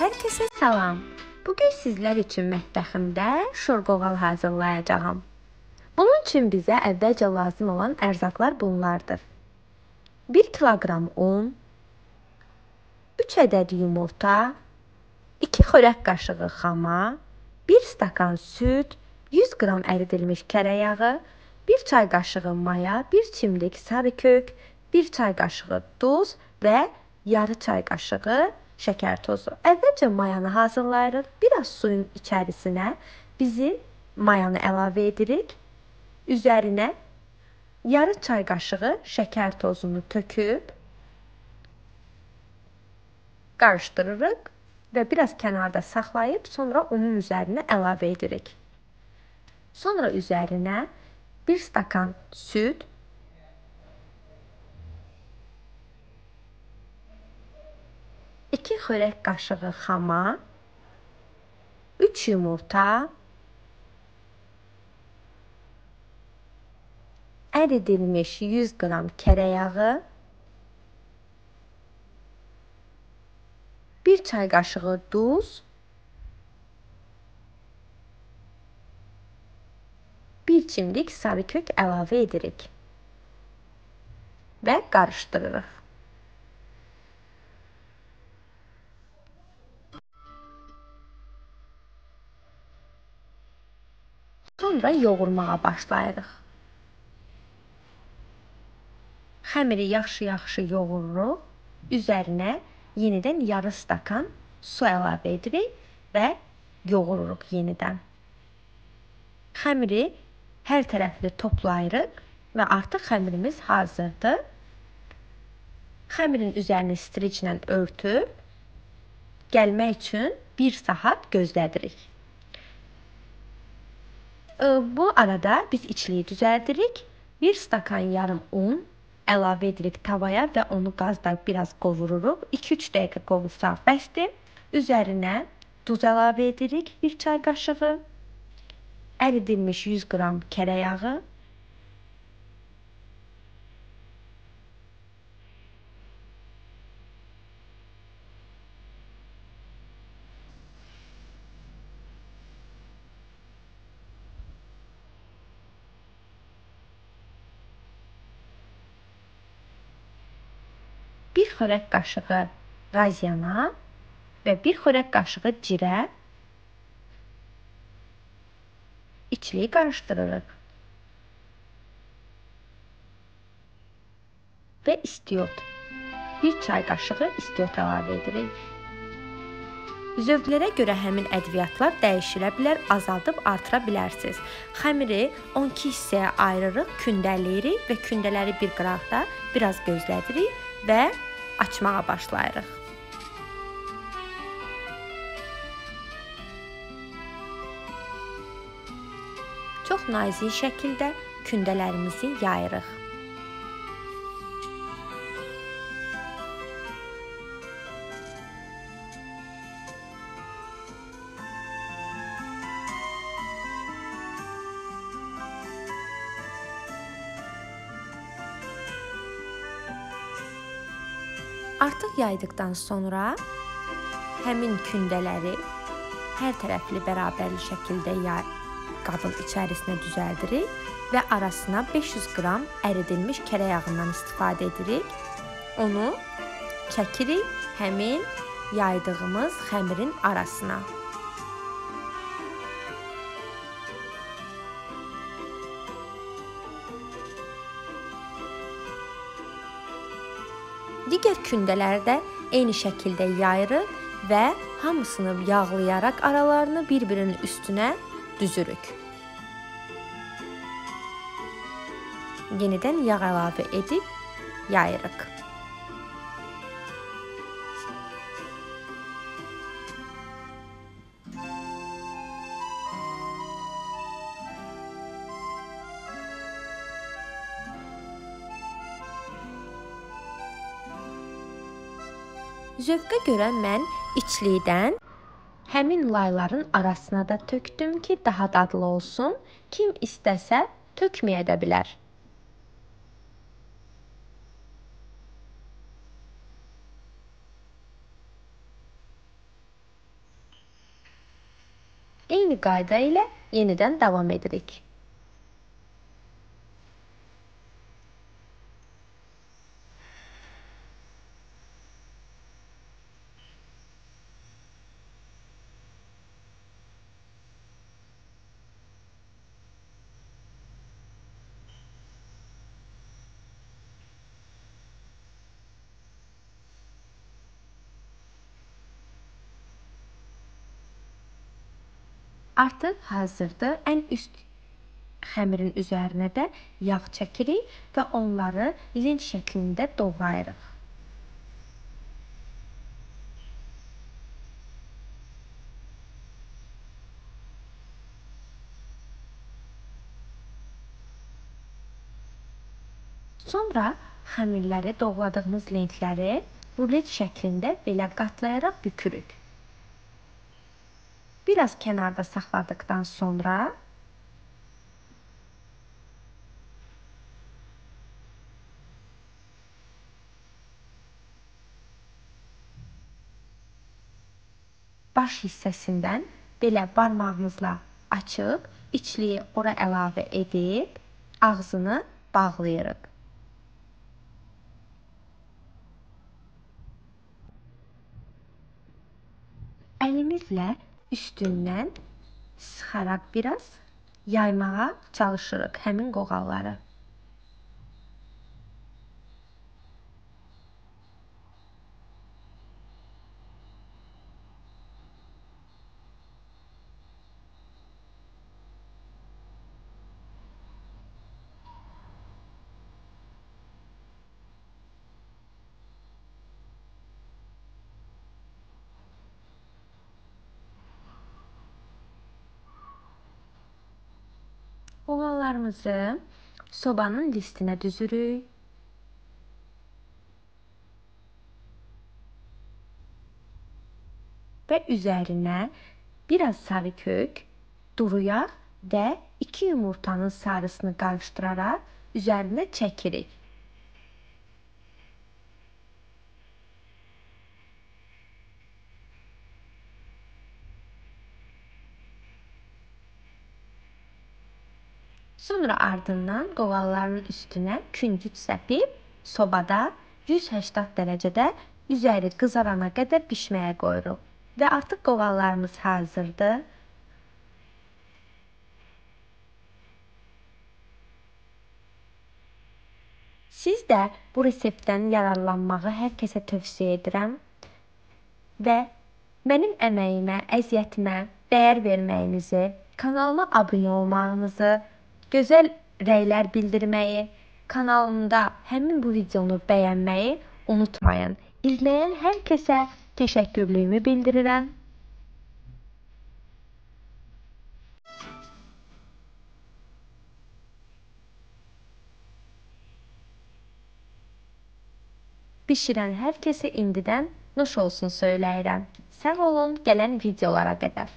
Hər kəsə salam. Bugün sizlər üçün mətbəximdə şorqoğal hazırlayacağam. Bunun üçün bizə əvvəlcə lazım olan ərzaqlar bunlardır. 1 kiloqram un, 3 ədəd yumurta, 2 xörək qaşığı xama, 1 stakan süd, 100 qram əridilmiş kərə yağı, 1 çay qaşığı maya, 1 çimdik sarı kök, 1 çay qaşığı duz və yarı çay qaşığı şəkər tozu. Əvvəlcə mayanı hazırlayırıq. Biraz suyun içərisinə bizim mayanı əlavə edirik. Üzərinə yarı çay qaşığı şəkər tozunu töküb qarışdırırıq və biraz kənarda saxlayıb sonra unun üzərinə əlavə edirik. Sonra üzərinə 1 stakan süd, 2 xörək qaşığı xama, 3 yumurta, əridilmiş 100 qram kərə yağı, 1 çay qaşığı duz, 1 çimdik sarı kök əlavə edirik və qarışdırırıq. Sonra yoğurmağa başlayırıq. Xəmiri yaxşı-yaxşı yoğururuq. Üzərinə yenidən yarı stakan su əlavə edirik və yoğururuq yenidən. Xəmiri hər tərəfli toplayırıq və artıq xəmirimiz hazırdır. Xəmirin üzərini striclə örtüb gəlmək üçün 1 saat gözlədirik. Bu arada biz içliyi düzəldirik. 1 stakan yarım un əlavə edirik tavaya və onu qazda biraz qovururuq. 2-3 dəqiqə qovursaq bəsdir. Üzərinə duz əlavə edirik, 1 çay qaşığı, əridilmiş 100 qram kərə yağı, 1 xörək qaşığı qazyana və 1 xörək qaşığı cirə içliyi qarışdırırıq və istiot, 1 çay qaşığı istiot əlavə edirik. Zövqlərə görə həmin ədviyyatlar dəyişilə bilər, azaldıb artıra bilərsiniz. Xəmiri 12 hissəyə ayırırıq, kündələyirik və kündələri bir qıraqda biraz gözlədirik və açmağa başlayırıq. Çox nazik şəkildə kündələrimizi yayırıq. Artıq yaydıqdan sonra həmin kündələri hər tərəfli bərabərli şəkildə qabın içərisinə düzəldirik və arasına 500 qram əridilmiş kərə yağından istifadə edirik. Onu çəkirik həmin yaydığımız xəmirin arasına. Digər kündələri də eyni şəkildə yayırıq və hamısını yağlayaraq aralarını bir-birinin üstünə düzürük. Yenidən yağ əlavə edib yayırıq. Zövqə görə mən içlikdən həmin layların arasına da tökdüm ki, daha dadlı olsun. Kim istəsə tökməyə də bilər. Eyni qayda ilə yenidən davam edirik. Artıq hazırdır. Ən üst xəmirin üzərinə də yağ çəkirik və onları lent şəklində doğrayırıq. Sonra xəmirləri, doğradığımız lentləri rulet şəklində belə qatlayaraq bükürük. Biraz kənarda saxladıqdan sonra baş hissəsindən belə barmağımızla açıb, içliyi ora əlavə edib, ağzını bağlayırıq. Əlimizlə üstündən sıxaraq biraz yaymağa çalışırıq həmin qoğalları. Qoğallarımızı sobanın listinə düzürük. Və üzərinə biraz sarı kök, duru yağ və 2 yumurtanın sarısını qarışdıraraq üzərinə çəkirik. Sonra ardından qoğalların üstünə küncüt səpib sobada 180 dərəcədə üzəri qızarana qədər bişməyə qoyuruq. Və artıq qoğallarımız hazırdır. Siz də bu reseptdən yararlanmağı hər kəsə tövsiyə edirəm və mənim əməyimə, əziyyətimə dəyər verməyinizi, kanalıma abunə olmağınızı, gözəl rəylər bildirməyi, kanalımda həmin bu videonu bəyənməyi unutmayın. İzləyən hər kəsə təşəkkürlüyümü bildirirəm. Bişirən hər kəsə indidən nuş olsun söyləyirəm. Sağ olun, gələn videolara qədər.